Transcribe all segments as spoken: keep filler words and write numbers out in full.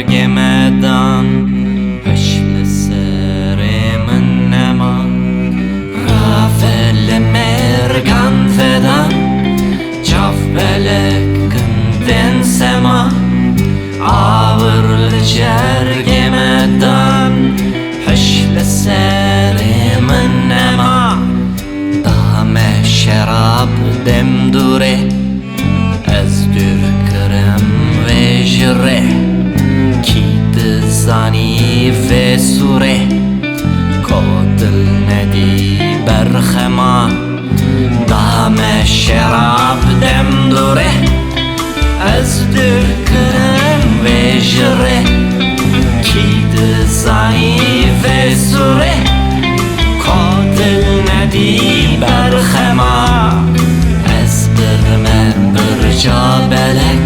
Gemedan, hiş li serê min nema. Rave li mêrgan vedan, çav belek kin tên sema. Awir li cergê me dan, hiş li serê min nema. Da me şerab dem dûrê, ez dûr kirim vê ji rê. Kî dizanî vê sûrê, ko dil nedî berxema. Da me şerab dem dûrê, ez dûr kirim vê ji rê. Kî dizanî vê sûrê, ko dil nedî berxema. Ez birme birca belek,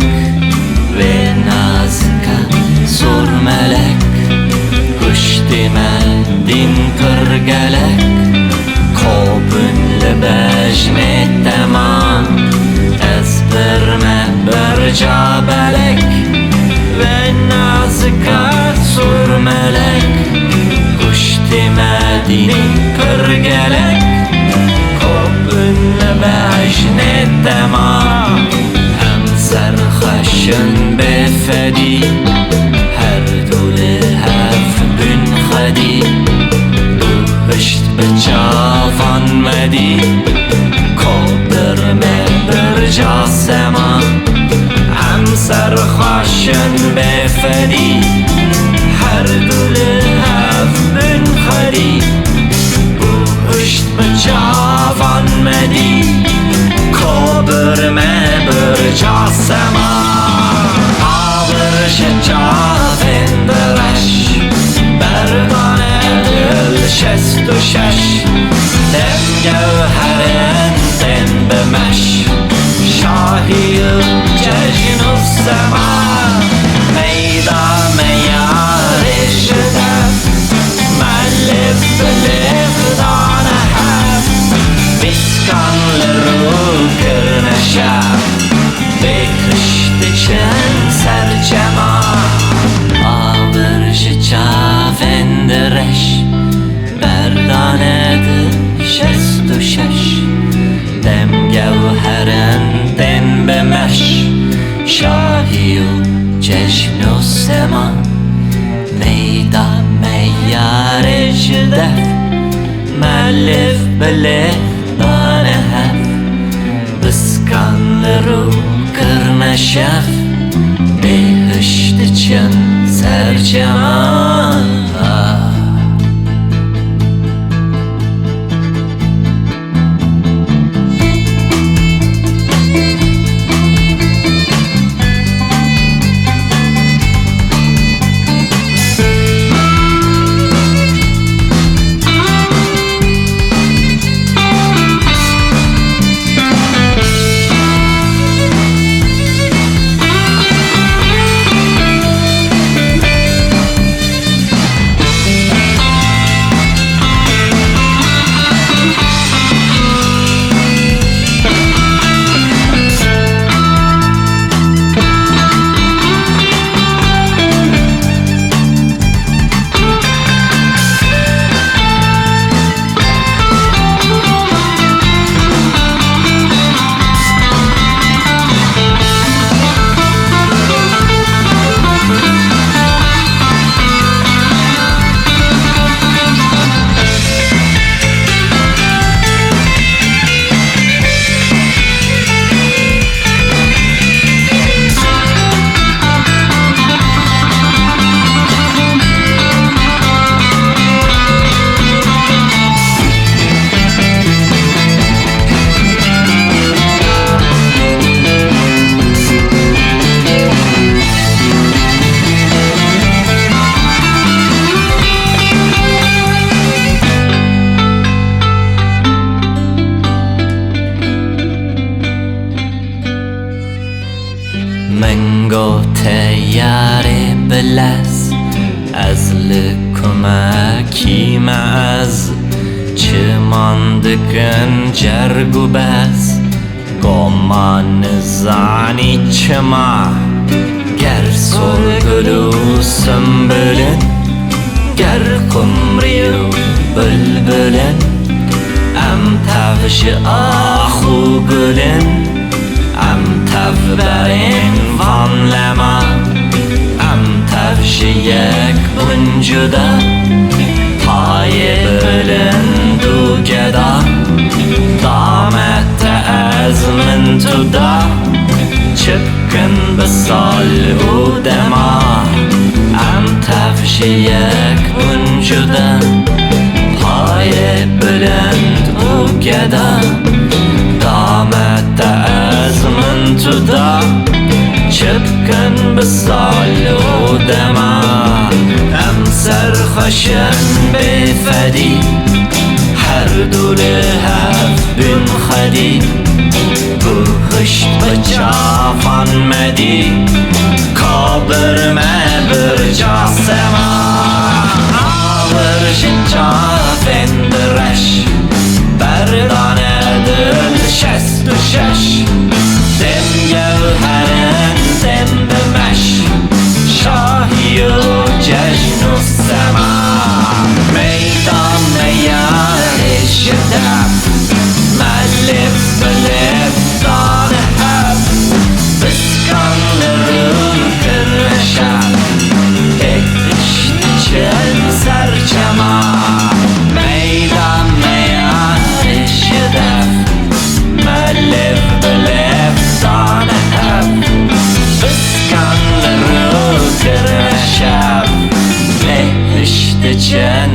vê nazika sor melek. Huştê me dîn pir gelek, ko bûn li bejnê tema. Ez birme birca belek, vê nazika sor melek. Huştê me dîn pir gelek, ko bûn li bejnê tema. Em ser xweşin bê fedî, her du li hev bûn xwedî. Bihişt bi çavan me dî, ko bir me birca sema. Em ser xweşin bê fedî, her du li hev bûn xwedî. Bihişt bi çavan me dî, ko bir me birca sema. Awir ji çavên direş, berdane dil şest û şeş. Dem gewherin tên bi meş, şahî û cejn û sema. Meyda me yarê ji dev, me lêv bi lêv dane hev. Pîskan li rû kirine şev, bêhiş diçin ser çema. Awir ji çavên direş, berdane di şest û şeş. Dem gewherin tên bi meş, şahî û cejn û sema. Meyda me yarê ji dev, me lêv bi lêv dane hev. Piskan li rû kirine şev, bêhiş diçin ser çema. Min got, teyarê bilez, ez li ku me, kî me ez? Çiman dikin cerg û bez, go ma nizanî çima. Ger sor gul û simbul in, ger qumrî û bilbil in, em tev ji ax û gul in, em tev berên van lema, em tev ji yek bûn cuda, payê bilind û geda, da me te ez min tu da, çi bikin bi sal û dema, em tev ji yek bûn cuda, payê bilind û geda, da me te ez min tu da, çi bikin bi sal û dema, em serxweş in bê fedî, her du li hev bûn xwedî, ku hişt bi çavan me dî, ka bir me bir ca sema, awir ji çavên direş, berdane dil şest û şeş, dem gewherin dem bi meş, şahî û cejn û sema, meydan meyarê ji dev, me lêv bi lêv dane hev, piskan li rû kirine şev, têtiş diçin ser çema, meydan meyarê ji dev, me lêv bi lêv dane hev, piskan li rû kirine şev, têtiş diçin